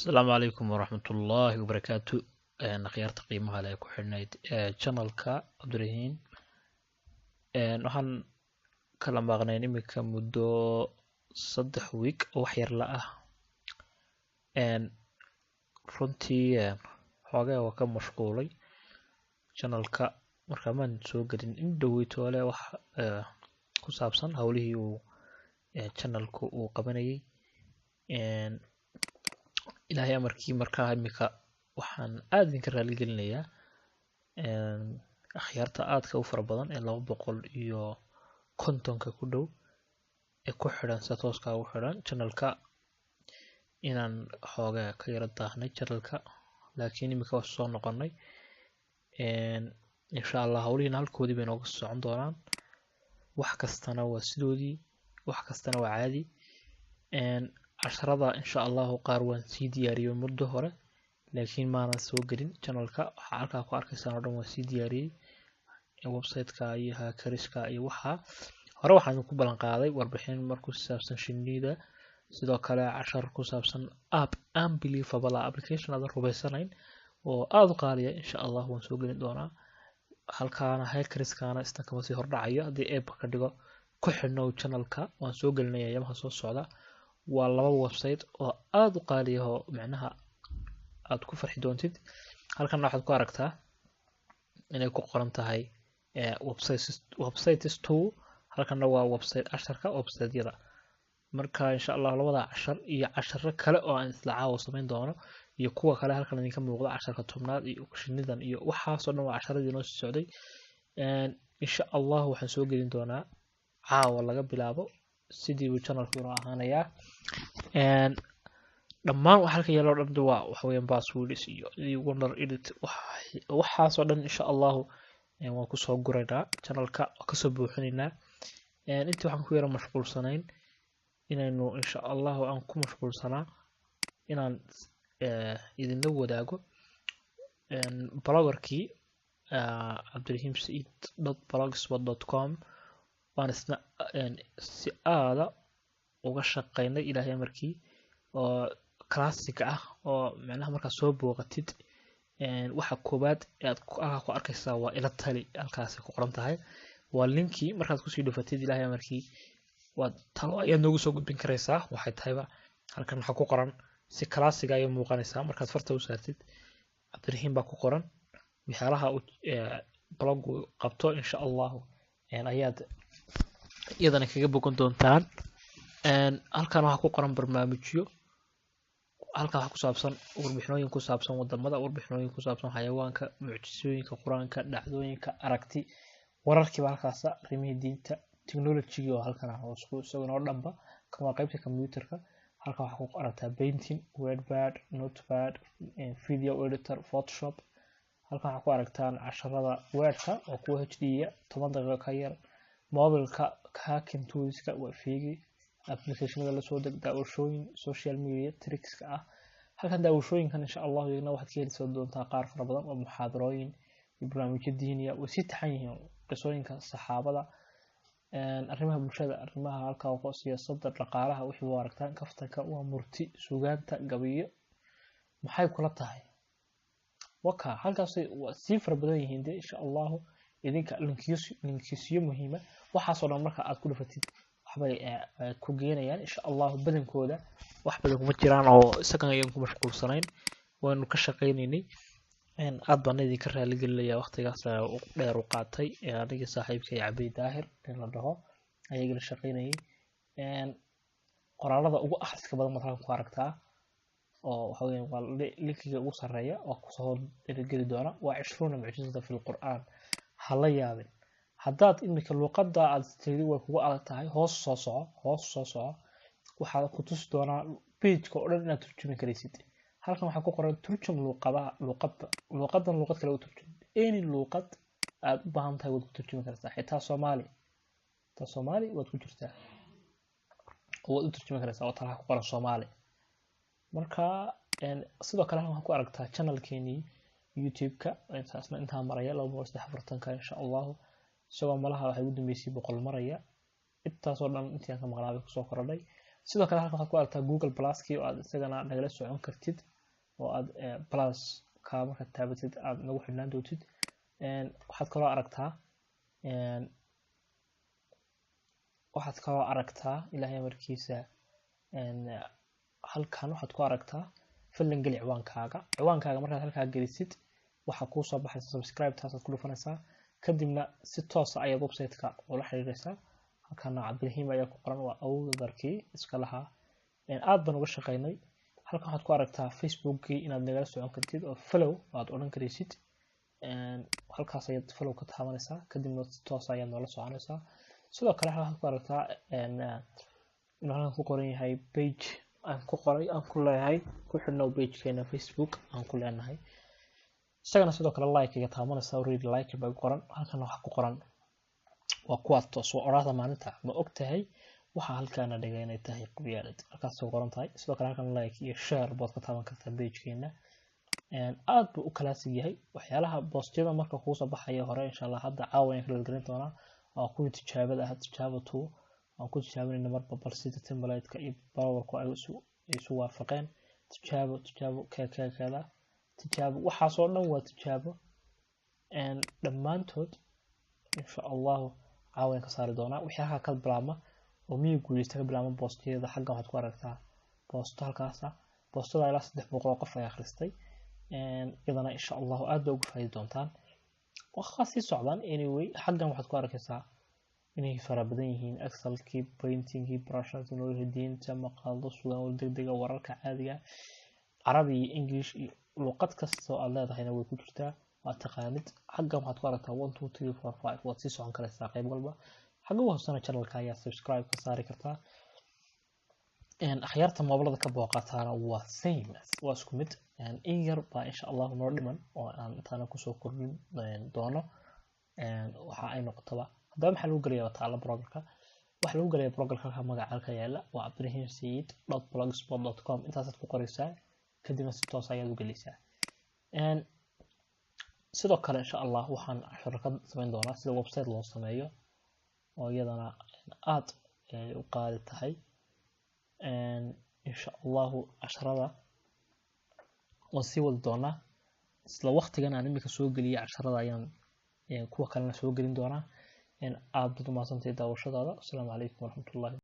Asalaamu calaykum waraxmatullaahi wabarakaatu. Akhyaarta qiimaha leh ee ku xidhnayd channelka Cabdirahiin, waxaan kala maaqnayn iminka muddo 3 week oo wax yar la ah. Runtii xoogaa waa ka mashquulay channelka, marka maan soo gelin in dhoweytoole wax ku saabsan howlihii uu channelku uu qabanayay. Ilaahay amarkii, markaa imika waxaan aad idinka raali gelinayaa akhyaarta aadka u fara badan ee 250-ka ku dhow ee ku xidhan, sida tooska ugu xidhan channelka, inaan xoogaa ka yara daahnay channelka, laakiin imika waa soo noqonay. Insha Allah howlihiina halkoodii bay nooga socon doonaan. Wax kastana waa sidoodii, wax kastana waa caadi. Casharada insha Allahu qaar waan sii diyaariyey muddo hore, laakiin maanan soo gelin channelka. Waxaa halkaa ku arkaysaan oo dhan waan sii diyaariyey, website-ka iyo hackeriska iyo waxaa hore. Waxaan ku ballan qaaday warbixin mar ku saabsan shinnida, sidoo kale cashar ku saabsan app unbelievable application aadan rumaysanayn oo aada u qaaliya. Insha Allah waan soo gelin doonaa halkaana. Hackeriskana isna kama sii hordhacayo haddii app ka dhigo. Ku xidhnow channelka, waan soo gelinaya yamaha soo socda. Waa laba website oo aada u qaaliya oo micnaha aad ku farxi doontid. Halkanna waxaad ku aragtaa inay ku qoran tahay websites two. Halkanna waa website casharka website-yada. Marka insha Allah labada cashar iyo casharo kale oo aan isla caawa samayn doono iyo kuwa kale halkan idinka muuqda, casharka 10aad iyo shinidan iyo waxaasoo dhan, waa casharadii noo sii socday. Insha Allah waxaan soo gelin doonaa caawa laga bilaabo. Sidii buu channelku inoo ahaanayaa. Dhammaan waxa halkan yaalo dhan waa waxa weeyaan passwords iyo wonder edit, waxaasoo dhan insha Allahu waan kusoo guraynaa channelka, waan kasoo buuxinaynaa. Intii waxaan ku yara mashquulsanayn inaynu insha Allahu aan ku mashquulsanaa inaan idinla wadaago bloggerkii cabdirahiim saciid.blogspot.com. Waan isna si aada uga shaqeynay, Ilaahay amarkii, oo classic ah, oo macnaha markaad soo booqatid waxa koowaad ee aad halkaa ku arkaysaa waa ila tali. Halkaasay ku qoran tahay, waa linkii. Markaad kusii dhufatid, Ilaahay amarkii, waad talo ayaad noogu soo gudbin karaysaa. Waxay tahayba halkan waxaa ku qoran si classic ayay muuqanaysaa markaad farta u saartid. Cabdirahiim baa ku qoran. Waxyaalaha uu blogu qabto insha Allahu ayaad iyadana kaga bogan doontaan. Halkan waxaa ku qoran barnaamijyo. Halkan waxaa ku saabsan warbixinooyin ku saabsan wadamada, warbixinooyin ku saabsan xayawaanka, mucjisooyinka Qur-aanka, dhacdooyinka, aragti, wararkiiba halkaasa, arrimihii diinta, technology oo halkan ah oo isku isaguna oo dhanba. Kan waa qaybta computerka. Halkan waxaa ku aragtaa painting, WordPad, notepad, video editor, Photoshop. Halkan waxaa ku aragtaan casharada Wordka oo kuwa HD 10 daqiiqo ka yar, mobilka, hacking toolska, waa fiigi applicationada lasoo deg, daawashooyin, social media trickska ah. Halkan daawashooyinkan insha Allahu iyagna waxaad ka heli doontaa qaar fara badan oo muxaadarooyin iyo barnaamijyo diiniya. Way sii taxan yihiin qisooyinka saxaabada, arrimaha bulshada, arrimaha halka siyaasadda, dhaqaalaha, wixii waa aragtaan. Kaftanka, waa murti, suugaanta, gabayo. Maxay kula tahay? Waka halkaas waa sii fara badan yihiin dee. Insha Allahu idinka linkisyo muhiima waxaasoo dhan marka aad ku dhufatid waxbay ku geenayaan insha Allahu. Badankooda wax badan kuma jiraan oo isagan ayaan ku mashquulsanayn, waanu ka shaqaynaynay. Aad baan idinka raali gelinaya waqtigaas dheer u qaatay. Aniga saaxiibkay Cabdi Daahir in la dhaho ayaga la shaqaynayay. Qoraalada ugu akhriska badan baad halkan ku aragtaa, oo waxa weeyaan waa linkiga ugu sarreeya oo kusoo geli doona, waa 20 mucjizata fi lqur'aan. Ha la yaabin haddaad imika luuqadda aad tiri way kugu adag tahay. Hoos soo soco, hoos soo soco, waxaad ku tusi doonaa pageka oo dhan inaad turjumi karaysid. Halkan waxaa ku qoran turjum luuqadaha, luuqadda, luuqadan luuqad kale u turjum. Any luuqad aad u baahan tahay waad ku turjumi kartaa, xitaa Soomaali, xitaa Soomaali waad ku jirtaa oo waad u turjumi karaysaa. Oo talaha ku qoran Soomaali. Marka sidoo kale halkan waxaad ku aragtaa channelkeenii YouTube-ka, intaasna intaa maraya 243-ka insha Allahu, isagoo malaha waxay ugu dambeysay 100 maraya. Intaasoo dhan intii aan ka maqnaa bay kusoo korodhay. Sidoo kale halkan waxaad ku aragtaa Google Pluskii oo aad isagana nagala socon kartid, oo aad plus ka markaad taabatid aad nagu xidhnaan doontid. Waxaad kaloo aragtaa, Ilaahay markiisa, halkan waxaad ku aragtaa fadlan geli ciwaankaaga. Ciwaankaaga markaad halkaa gelisid, waxaa kuu soo baxaysa subscribe, taasaad ku dhufanaysaa, kadibna si toosa ayaad website-ka ula xiriiraysaa. Halkana Cabdirahiim ayaa ku qoran, waa awdarkii iska lahaa, aad baan uga shaqaynay. Halkan waxaad ku aragtaa Facebookii inaad nagala socon kartid oo follow aad odhan karaysid. Halkaas ayaad follow ka taabanaysaa, kadibna si toos ayaad noola soconaysaa. Sidoo kale halkan waxaad ku aragtaa inuu halkan ku qoran yahay page aan ku qoray, aan ku leeyahay ku xidhnow pagekeena Facebook aan ku leenahay isagana. Sidoo kale like iga taabanaysaa, already like baa ku qoran. Halkan waxaa ku qoran waa kuwaas toos, waa oraahda maalinta: ma og tahay waxa halkaana dhigay inay tahay qabyaalad? Halkaas ku qoran tahay. Sidoo kale halkan like iyo share baad ka taaban kartaa. Pagekeena aad buu u classic yahay. Waxyaalaha postiyada marka kuusoo baxaya hore, insha Allah hadda caawa ayaan kala gelin doonaa, waa kuwii tijaabada ah, tijaaba two aan ku tijaabinayna marba bal sida template-ka iyo powerku ay isu waafaqeen. Tijaabo, tijaabo keekeeda, tijaabo, waxaasoo dhan waa tijaabo dhammaantood. Insha Allahu caawa ayaan ka saari doonaa wixii halkaa ka bilaabma oo miyi guuleysta ka bilaabma postiyada. Xaggan waxaad ku aragtaa posto halkaasa, postada ilaa 300 oo qof ay akhristay. Iyadana insha Allahu aad bay uga faa'iidi doontaan, waa sii socdaan. Anyway, xaggan waxaad ku arkaysaa inay fara badan yihiin: Excelkii, paintingkii, barashada teknolojiyada, diinta, maqaalo, sugaan degdega, wararka caadiga, Carabi iyo English iyo luqad kasta oo aad leedahayna way ku jirtaa, waa taqaanid. Xaggan waxaad ku aragtaa one, two, three, four, five, waad sii socon karaysaa qayb walba. Xagga ugu hoosena channelka ayaa subscribe ka saari kartaa. Akhyaarta moobilada ka booqataana waa same, waa isku mid. In yar baa insha Allahu noo dhiman oo aan intaana kusoo kordhin doono. Waxa ay noqotaba, haddaba maxaa lagu gelaya taala bloggerka? Waxaa lagu gelaya bloggerka halka magaca halka yaala waa abdirahimsayid.blogspot.com. Intaasaad ku qoraysaa, kadibna si toos ayaad u gelaysaa. Sidoo kale insha Allah waxaan casharo ka samayn doonaa sida website loo sameeyo, oo iyadana aad u qaali tahay. Insha Allahu casharada waan sii wadi doonaa. Isla waqtigan aan imika soo geliyay casharada ayaan kuwa kalena soo gelin doonaa. Aad baad umahadsantahay daawashadaada. Asalaamu calaykum waraxmatullahi.